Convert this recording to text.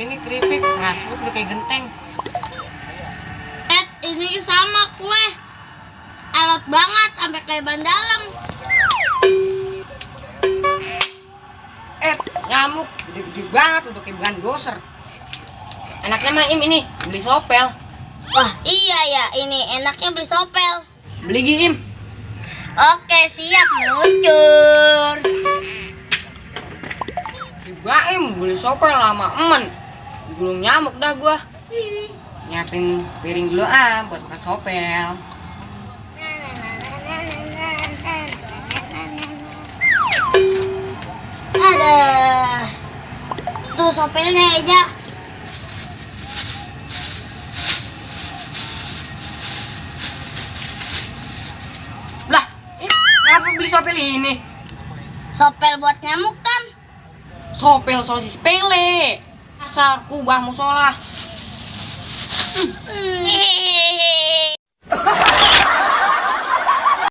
ini keripik keras udah kayak genteng. Ini sama kue alot banget sampai kayak ban dalam. Nyamuk gede-gede banget udah kayak ban doser. Enaknya mah ini beli sopel. Wah iya ya, ini enaknya beli sopel. Beli Im. Oke siap, meluncur. Juga beli sopel lama emen. Gulung nyamuk dah gua. Nyiapin piring dulu buat makan sopel. Ada tuh sopelnya aja. Lah, kenapa beli sopel ini? Sopel buat nyamuk kan? Sopel sosis pele. Asal kubah musola.